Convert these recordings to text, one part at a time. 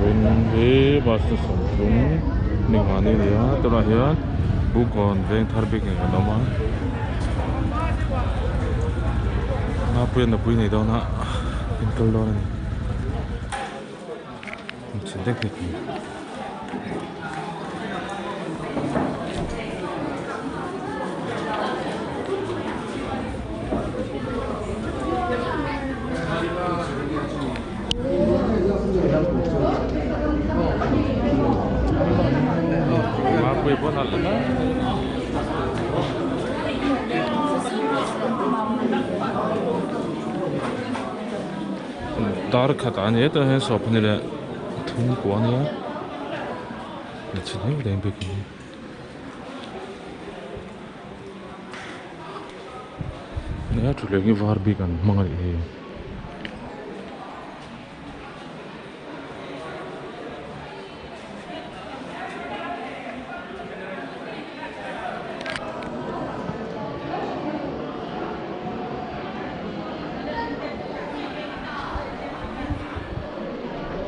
Vawiin hi bus ni sawmthum ni nghah ni a ni a tunah hian Bungkawn Vengthar biakin kan awm a Mapuia nupui nei dawn a in kal dawn a ni. Dar khat ah a ni a tunah hian sawhphahnih leh thum kua a nia a chhe hle mai bik hi nia thutthleng hi var bik an hmang a nih hi.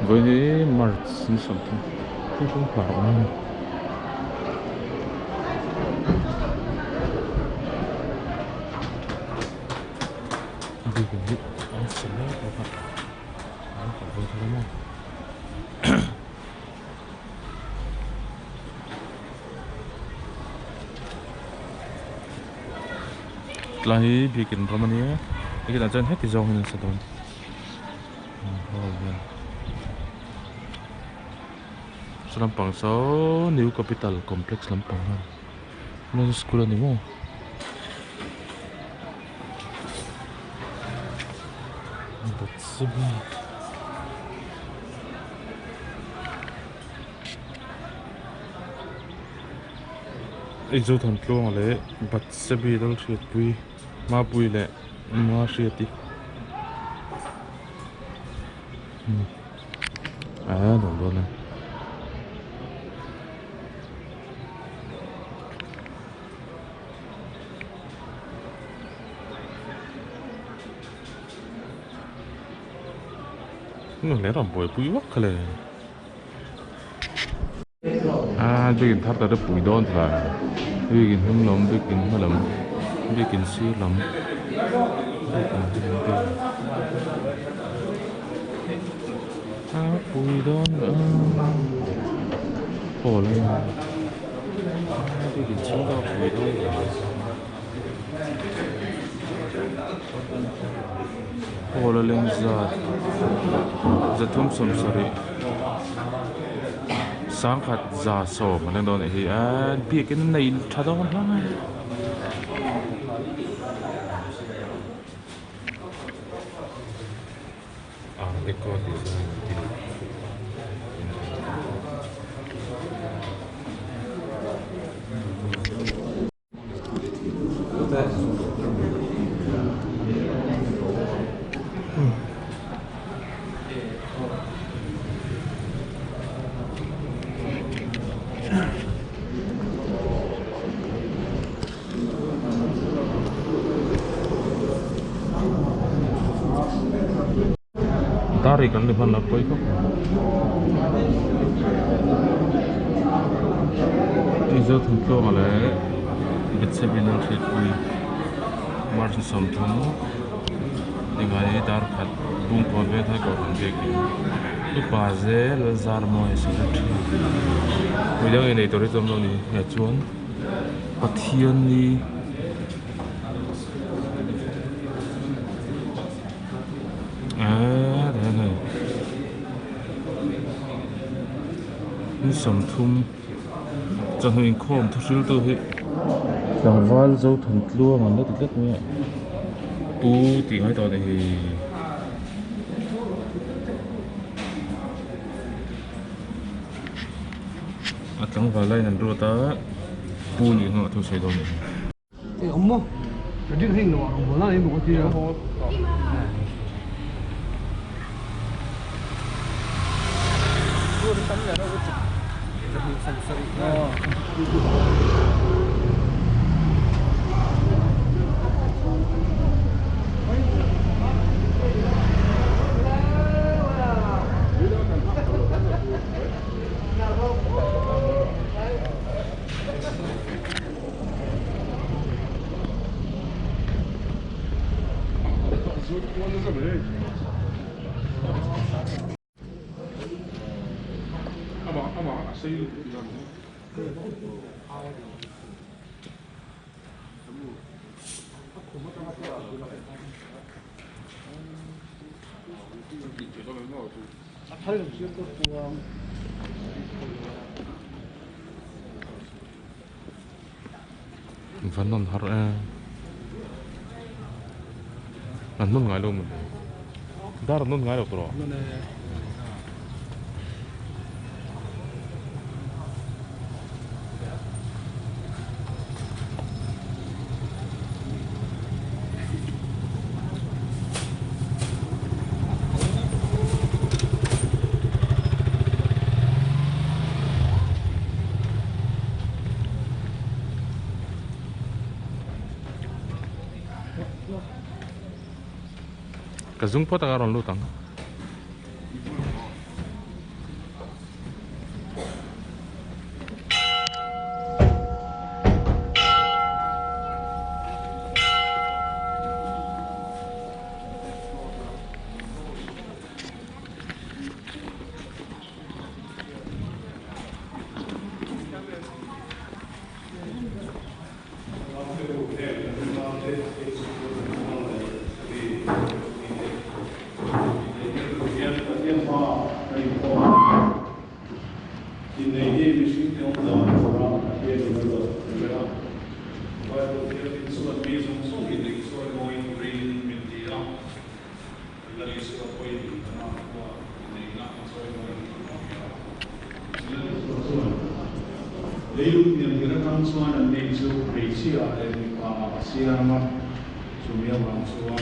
Vawiin hi March ni sawmthum thingkung phah a awm a ni. A bikin hi an sa mek bawk a an kal dawn thar a maw. Tlai hi biakin ram a nia hetiang chuan heti zawng hian an sa dawn hall hian saw lampang saw new capital complex lampang a ni school a ni maw. Eizawl Tluanga leh Batsebi Lalhriatpui Mapui leh Mahriati a nuam dawn e. Hle rawn buaipui vak kha le a biakin thar ta te pui dawn tla biakin hnung lam biakin hma lam biakin sir lam biakin a pui dawn a aw le biakin chhung a pui dawn tla. Hall a leng zat zathum sawmsarih sangkhat za sawm an leng dawn anih hi a biakin a nei tha dawn hlai. Dar ri kan ri hman lo pawi khawp mai. Mizo thawmtluanga leh Bethsebin an hriatpui March ni sawmthum tingai dar khat bungkawn veng thai kohhran biakin upa zel Lalzarmawi secretary midang inei tur hi chu awm lo a ni he chuan Pathianni. Eee ti hian hei ni sawmthum chawhnu inkhawm thu hriltu hi tlangval Zothantluang an la ti tlat mai a pu tih ngai tawh a ni hi a tlangval laiin an ruat a pu nih nghah thu sawi dawn a ni hi. Van nawn har e. An hmun ngai lo mawni. Dar an nawn ngai lo tawh rawh. Ka zung phawt anga rawn lut ang. Leilung pian tir atang chuan an nei chu hmeichhia leh mipa ah a siam a, chumi avang chuan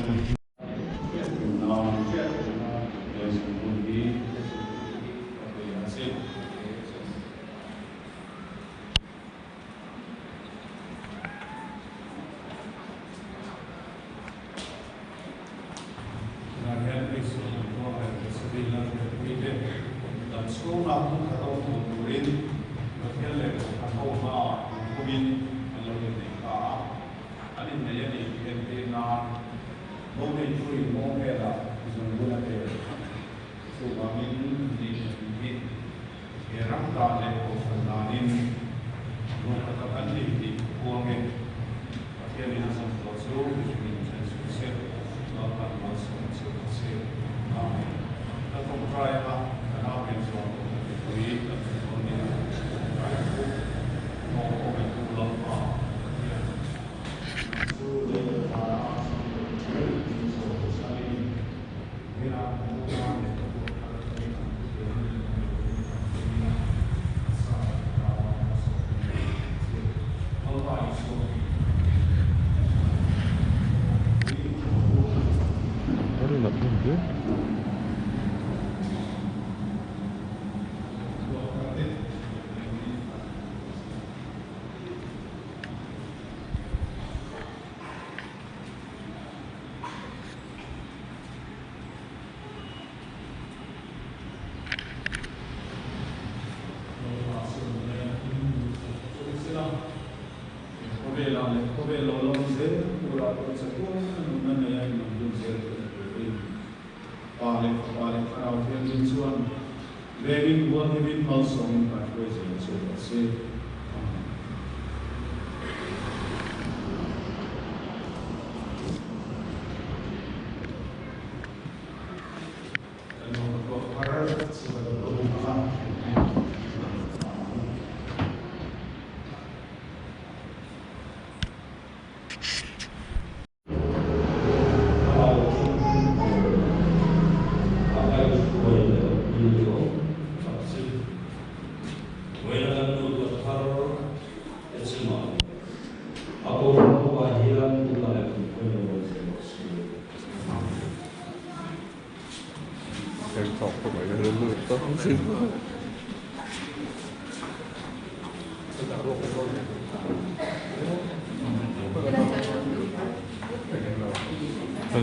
nau leh zungbun hi ka pe a che. Tunah hian Kristu Tumthuang leh Bethsaida la hriatpui te dan chhungah hmun khat awm thung turin Pathian leh Kohhran ho hmaah lungphumin an lo inneih ta a. An inneih a nih tih entir nan mo neituin mo hnenah zungbun a pe. Chuvangin ni thlen hi he ram dan leh Kohhran danin nupa tak an ni tih ka puang e. Pathianin a zawm tawh chu mihringin then suh se, Lalpan malsawm chu a che. Amen. Ka tawngtai a, ka nau hian chuan Kohhran mipui kan hmu dawn nia, tawngtai ang u. Maw khawngaihtu Lalpa Pathian, nang chu lei leh vana a changtu min zawh chhanin,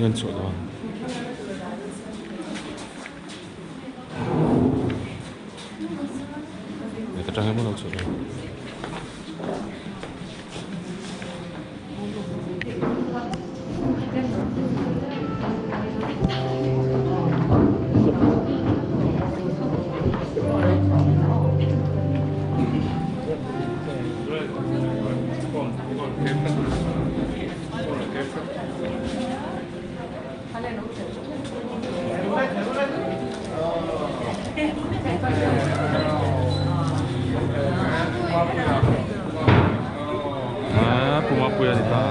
Kan chhuah dawn. Ka tang emaw lo chhuah dawn. Ah, Pu Mapuia ni ta.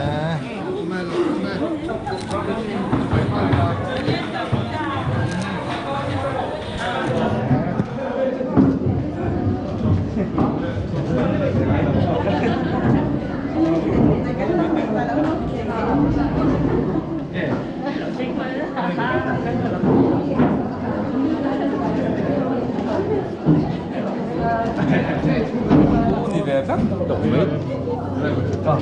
Ni ve vek tawh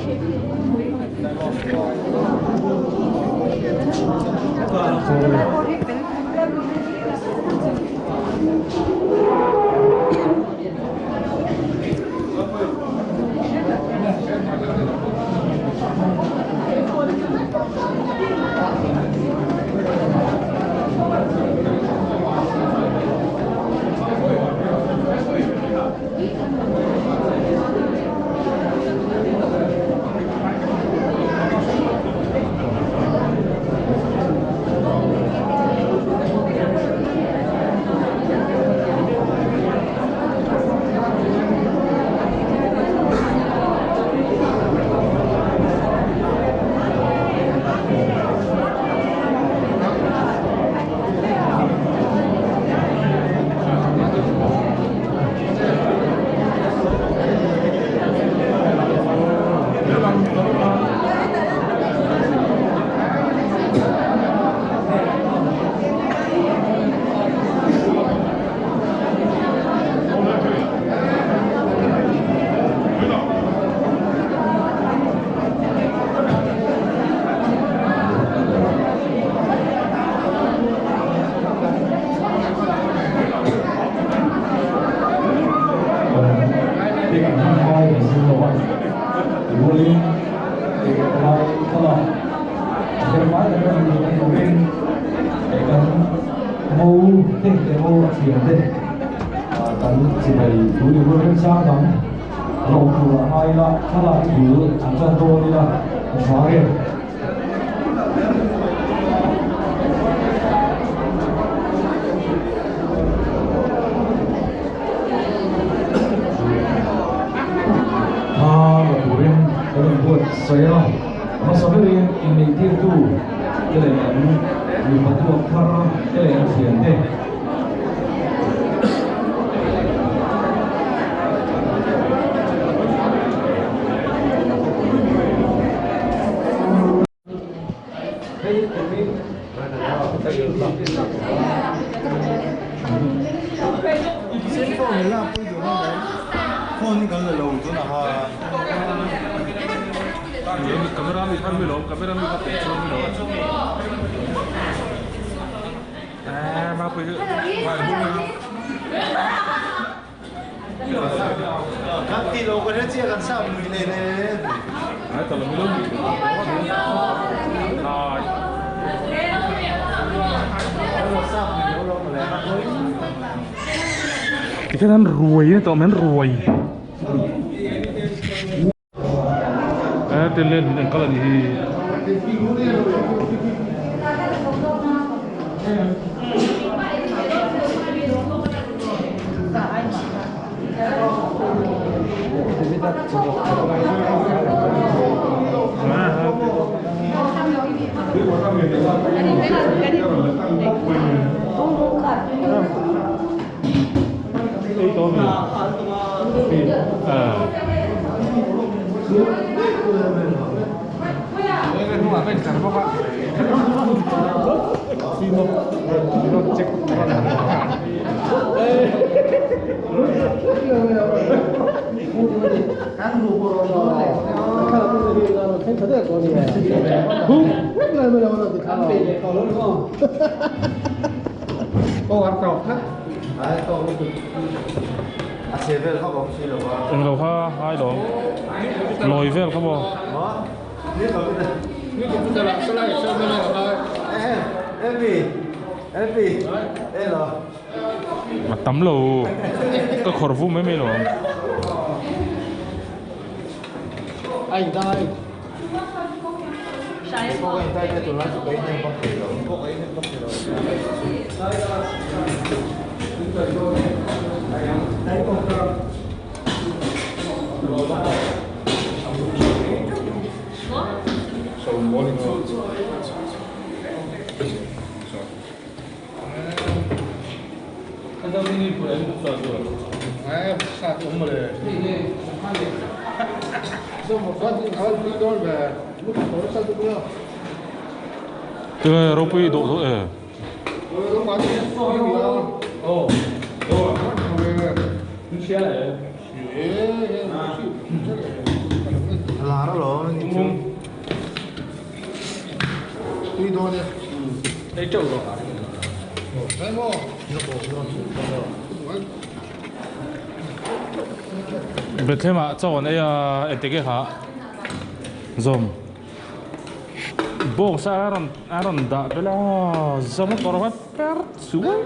mai. Thì cái nó ruồi nó tụi mình ruồi. Tên lên thì có lần thì Lồi về không bò. Mà tắm lồ, cái khẩu vu mấy mấy lồ. Anh đây. 这个肉不多多哎。Bethlehem ah chaw an ei a engtik e kha zawm box a rawn a rawn dah bel a zawm a kawr vat per chuai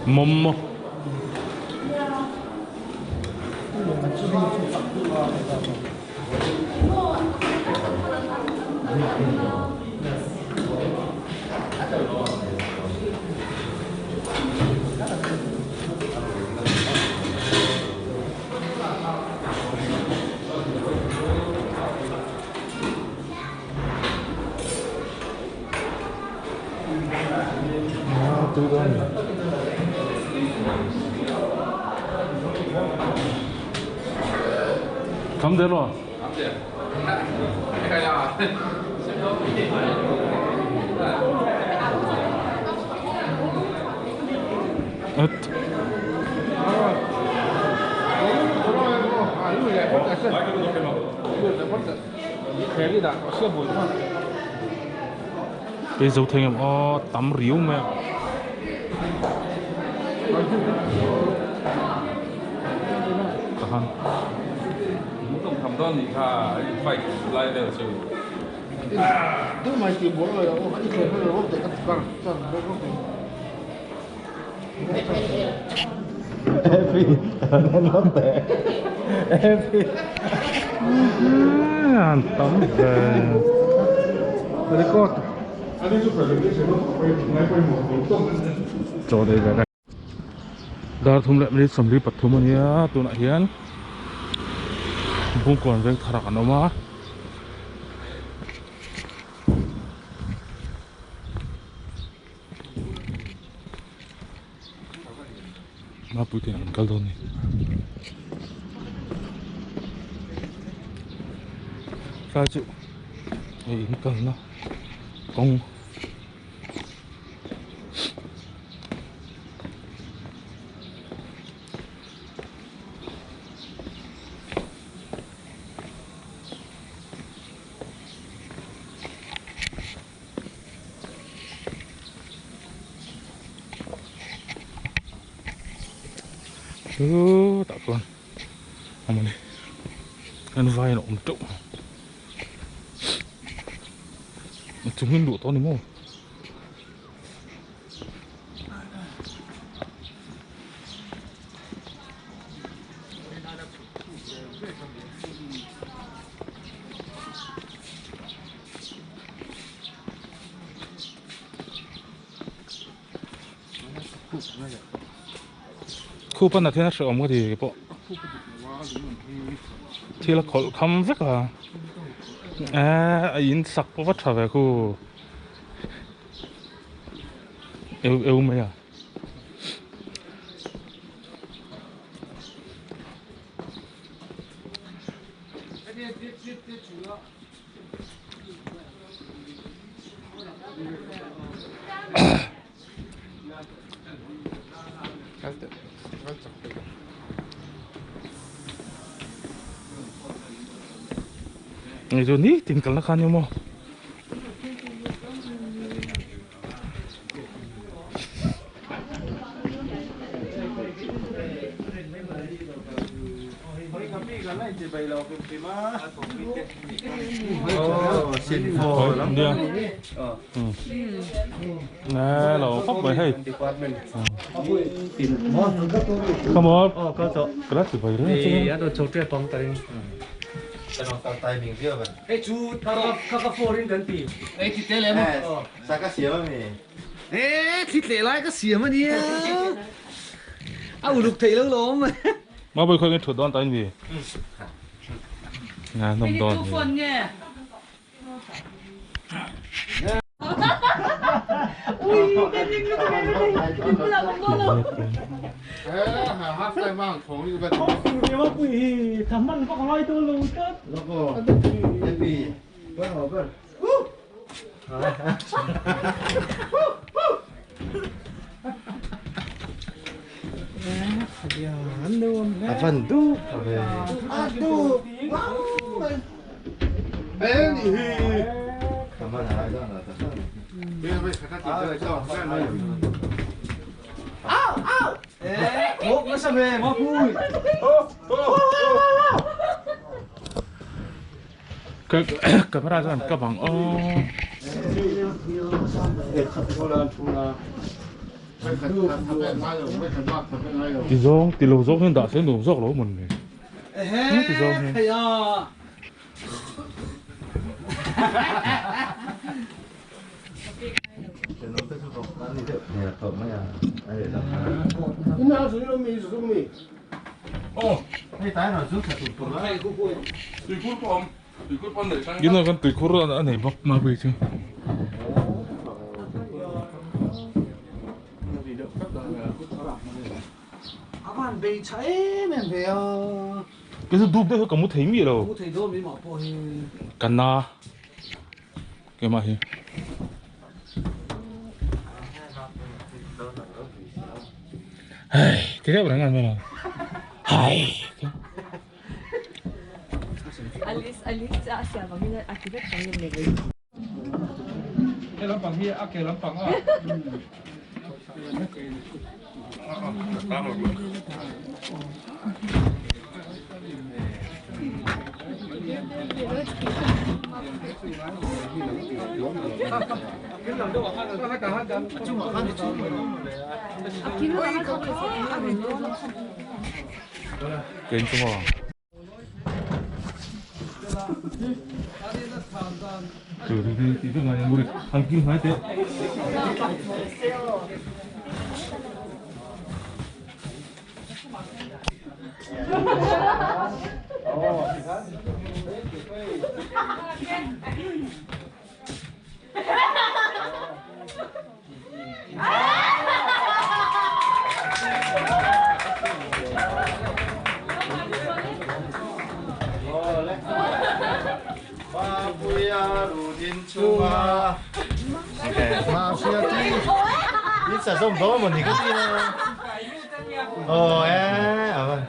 Momo. Come there, lo. Cái dấu thanh em o tắm riu mẹ. Dar thum leh minute sawmli pathum a nia tunah hian bungkawn veng tharak an awm a. Mapui te an kal dawn a ni. Tlai chu hei in kalna kawng Chu tah chuan awm a ni an vaiin a awm teuh a chung in luh tawh a ni maw. Khup a nat hian a hrehawm ka ti pawh thil a khawlh kham vek a eh a in sak pawh va tha ve khu eu eu mai a. Nge chu nitin kalna kha nia maw. Nè lo khóc vậy hay. Come on. Cái đó vậy đó. Thì ăn đồ chốt cái bóng tay. Hey chú, ka ka foreign kan ti. Ei ti te le mo. Sa ka siam mi. Ê, thịt lệ lại cái xiêm mà đi. À, lục thấy lâu lắm. Mà bây giờ nghe thử đón tay gì. Nè, nằm đón. Ui, cái gì cái này cái này. Là không có đâu. Avandu. Adu. Ê, nó sao về, nó vui. Cái camera cho các bạn ô. Thì giống, thì lâu giống hiện đại sẽ nổ dốc lỗ mình này. Thì giống. Ê, à. Cái này con tùy khur là này bóc mà bây chứ. À, bạn bị cháy mình về à. Cái gì đục đấy có một thấy mì đâu. Không thấy đâu, mình bảo bỏ thì. Cắn na. Cái mà hi. Cái này bạn ăn mà. Hay. Alice, Alice, à, sẽ bằng như à, cái bằng như này. Cái lắm bằng hi, à cái lắm bằng à. Cái chúng mà. từ từ từ từ ngày mua hàng kim hai thế. Ít sản xuất đó mà thì cái gì Ồ em à vâng.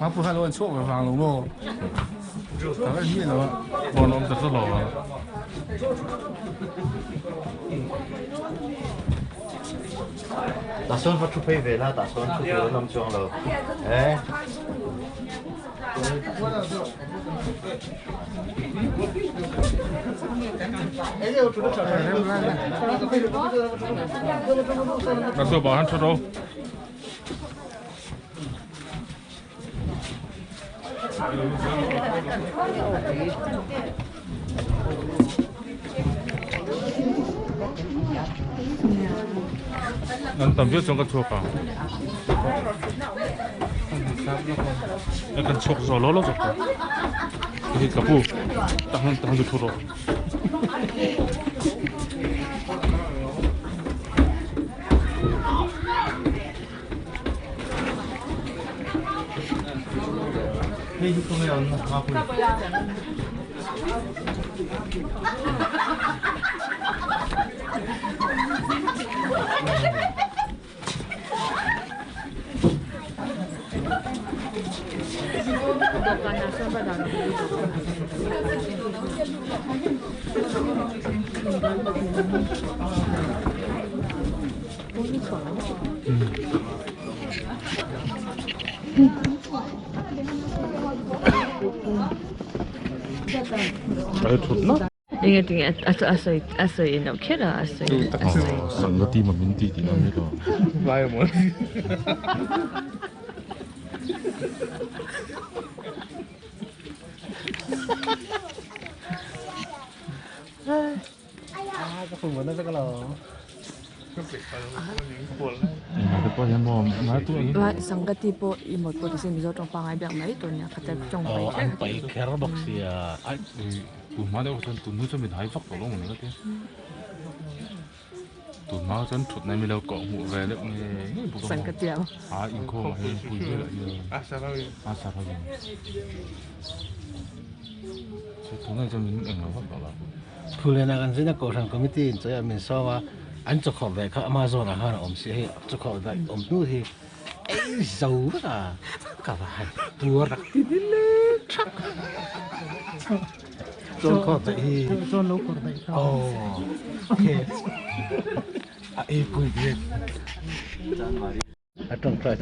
Mà phụ hai luôn chuộc vào hàng lồng lô. Cả cái gì nữa. Bọn ông rất là lo. 打算发出配备啦，打算出去弄装了。哎。那就马上出招。Nan tam viết trong cái chuộc à? 약간 chuộc rồi lố lố rồi. Cái cà phô, tăng tăng được thôi rồi. Hey, come on, Enge tinge a a sawi a sawi loh kher a a sawi a sawi. Sangati ma min ti tih na mi lo. Lai maw. Sangati pawh i mawt pawh ti se Mizo tawng pangngai biak mai tur nia khatia tawng pai kher An pai kher bawk sia. Tun hma deuh chuan tun hnu chuan min hai vak tawh lo ang ka ti. Tun hma chuan thut na mi lo kawh hmuh ve deuh nge nge bawk a. Sangati ang. A inkhawm ah hian pui vel ah hian. A sarawi. A sarawi. Tunah chuan min englo vak tawh lo. Phulena kan zin a Kohhran Committee in chawi ah min sawm a, an chawkhawp ve kha ama zawn ah khan a awm si a hei chawkhawp ve awm hnu hi ei zo vek a ka va han puar tak ti ni lek thak chawkhawp ve hi Zawn lo kawr daih kha. Aw okay a ei pui ve a tawngtai.